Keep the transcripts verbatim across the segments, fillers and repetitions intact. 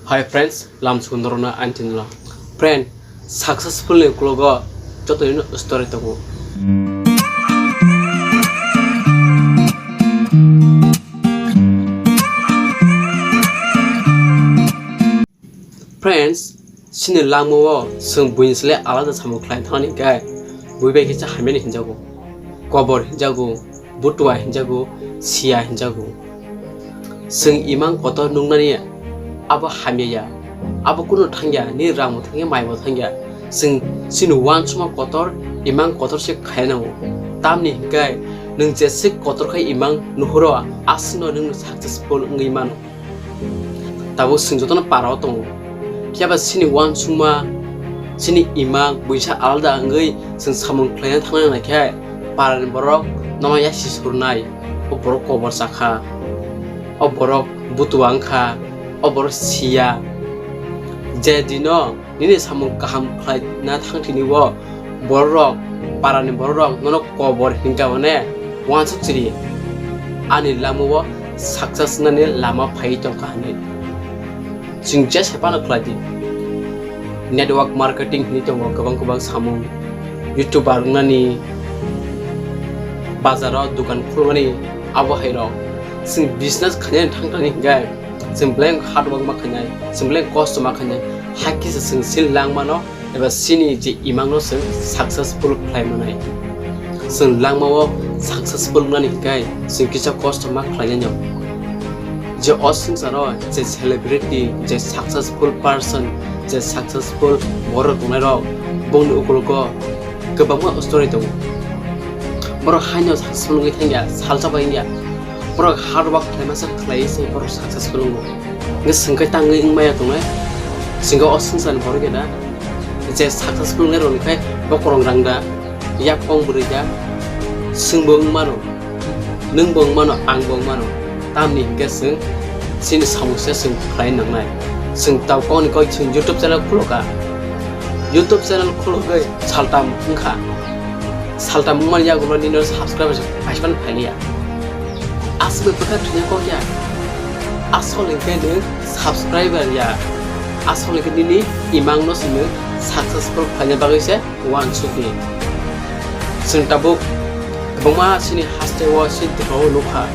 Hi friends, lam sundorona antinlo. Friend, successful ni uklogo joto ni story tongo. Friends, chini langmao chwng buini slai alada samung khlai thangni khe bui bai khe cha hamyani hinjago, kobor hinjago, butua hinjago, siya hinjago. Chwng imang kotor nuknani abo hamya ya, abo kunu thangya, ni rangbo thangya, maibo thangya. Chwng chini uansukma kotor, imang kotor se khainai nango. Tamni hinkhe nwng jeswk kotor khai imang nuhuro, aswkno nwng successful wngwi mano. Tabuk chwng jotono para o tongo. Phiya ba chini uansukma, chini imang buisa alada wngwi chwng samung khlaina thangna nai khe, parani borok nono yasi surnai, o borok kobor chakha, o borok butua wngkha, o borok siya. Je dino nini samung kaham khlaina thangtini o bororok, parani bororok nono kobor hinkha mane uansuk chiri. Ani lamao success wngnani lama phaiwi tongkha hinwi. Chwng jesa phano khlai di. Network marketing hinwi tongo kwbang kwbang samung. YouTuber wngnani, bazaro dukan khulmani, abo hai rok. Chwng business khainani thangthani hinkhe chwng belai hard work ma khainai, chwng belai kosto ma khainai, hakhe se chwng chini langmano eba chini je imangno chwng successful khlai manai. Chwng langmao successful wngnani hinkhe chwng kisa kosto ma khlainai no. Je o swngcharo je celebrity, je successful person, je successful borok tongnai rok, bongni ukologo kwbangma story tongo. Borok haino successful wngwi thangya, salsa bai wngya. Borok hard work khlaimasa khlaiwi se borok successful wngo. Hwnkhe chwng khe tangwi wngmaya tongnai? Chwng khe o swngcharni borok ya da? Je successful wngnai rokni khe bokorong rang da, yak kong bwrwi da, chwngbo wng mano, nwngbo wng mano, angbo wng mano. Tamni hinkhe chwng chini samung se chwng khlai nangnai. Chwng tau kokni kok chwng YouTube channel khulokha. YouTube channel khulogwi saltam wngkha. Saltam wngmani yagulo nini subscribers paisaphano phailiya. Aswk bwkha thwina kok ya. Asol hinkhe nwng subscriber ya. Asol hinkhe nini imangno se nwng successful khlaina bagwi se uansukni. Chwng tabuk kwbangma chini hasteo, chini dophao nukha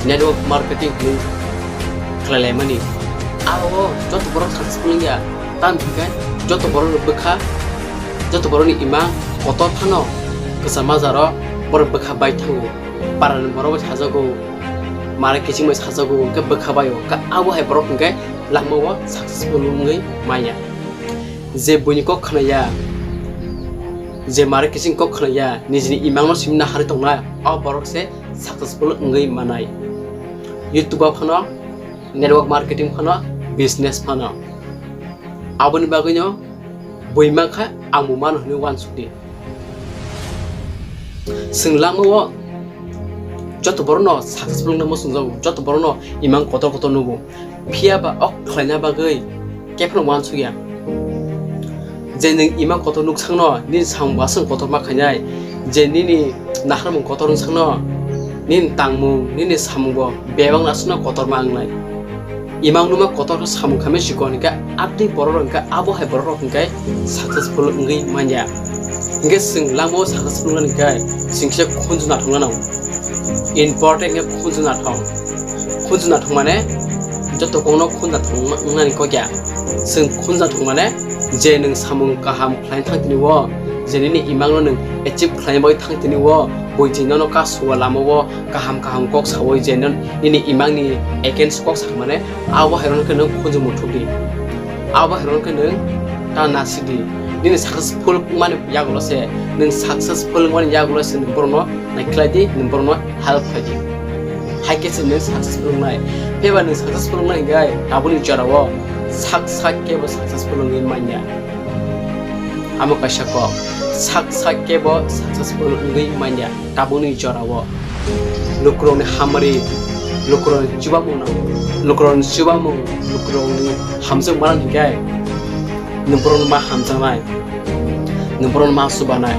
network marketing hinwi khlailaimani. Aro joto borok successful wngya, tamni hinkhe joto borokni bwkha, joto borokni imang kotor phano kwcham majaro borok bwkha bai thango. Parani borok bai sajago, mare kiching bai sajago, hwnkhe bwkha bai-o. Hwnkhe abo hai borok hinkhe langmao successful wngwi manya. Je buini kok khnaya, je mare kiching kok khnaya, nijini imangno simi naharwi tongnai, o borok se successful wngwi manai. YouTube o phano, network marketing phano, business phano. Aboni bagwino bui mankha, ang bo mano hwnwi uansukdi. Chwng langmao joto borokno successful wngna muchungjago, joto borokno imang kotor kotor nugo. Phiya ba o khlaina bagwi kephano uansukya. Je nwng imang kotor nuksakno nini samung bo aswk kotor ma khainai, je nini naharmung kotor wngsakno nini tangmung, nini samung bo bebak aswkno kotor ma wngnai. Imang numa kotor khe samung khamwi sikon hinkhe, atwi borok rok hinkhe, abo hai borok rok hinkhe successful wngwi manya. Hinkhe chwng langmao successful wngna hinkhe chwng kisa khunju nathok nango. Important khe khunju nathok. Khunju nathok mane joto kokno khunju nathok wng-, wngnani kok ya. Chwng khunju nathok mane je nwng samung kaham khlaina thang tini o, je nini imangno nwng achieve khlaina bagwi thang tini o, bui je nono kasu o lama o kaham kaham kok saui je non-, nini imangni against kok sa mane, abo hai rokno khe nwng khunju muthuk di. Abo hai rokno khe nwng ta nasik di. Nini successful wngmani yagulo se, nwng successful wngmani yagulo se nwng borokno naikhlai di, nwng borokno help khlai di. Hai khe se nwng successful wngnai. Phiya ba nwng successful wngnai hinkhe tabukni jorao sak sak khe bo successful wngwi manya. Amo kaisa kok, sak sak khe bo successful wngwi manya. Tabukni jorao lukurokni hamari, lukurokni chubamung nango, lukurokni chubamung, lukurokni hamjak mana hinkhe nwng borokno ma hamjaknai, nwng borokno ma chubanai.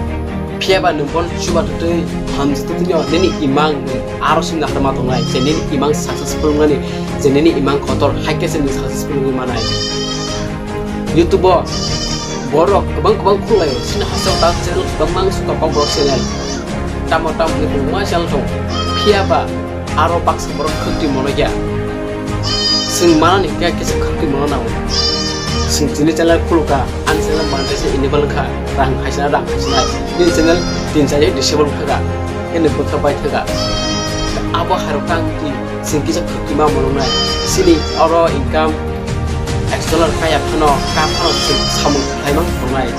Phiya ba nwng bono chuba twtwi hamjak twtwino nini imang nwng aro simi naharma tongnai, je nini imang successful wngnani, Nini imang kotor, hai khe se nwng successful wngwi manai. YouTube o borok kwbang kwbang khulai, sini hasteo ta channel kwbangma wngsuka kok borok channel. Tamo tamo ni kwbangma channel tongo. Phiya ba aro baksa borok khwtwi mono ya. Chwng manani khe kisa khwtwi mono nango. Chwng chini channel khuluka, ani channel monetization enable wngkha, rang khaisana rang khaisana. Nini channel tin char disable wngkha, khe nwng bwkha bai thaka. Abo hairok tang twi chwng kisa khwtwi ma mono nai. Chini oro income X dollar kaya phano, ka phano chwng samung khlaimang tongnai.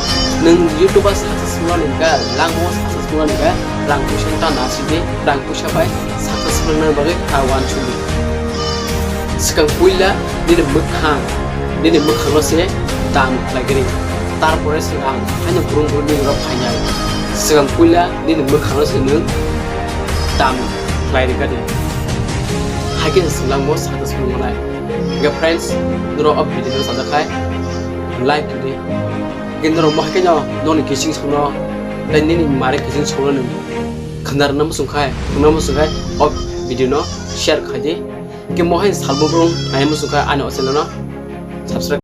Nwng YouTube o successful wngkha, langmao successful wngkha, rang puisa ta nasidi, rang puisa bai successful wngna bagwi ta uansukdi. Swkang puila nini mwkhang, nini mwkhangno se dam khlaigri. Tarpore se ang haino burung burung nini rok phainai. Swkang puila nini mwkhangno se nwng dam khlairikadi. Haikhe se langmao successful wngnai. Hingke friends, norok o video no sajak khai like twi di. Hingke norok mohai khe no noni kising songno tei nini mare kising songno nwng khna rwna muchung khai, khna muchung khai o video no share khai di. Hingke mohai salmo brum nai muchung khai ani o channel no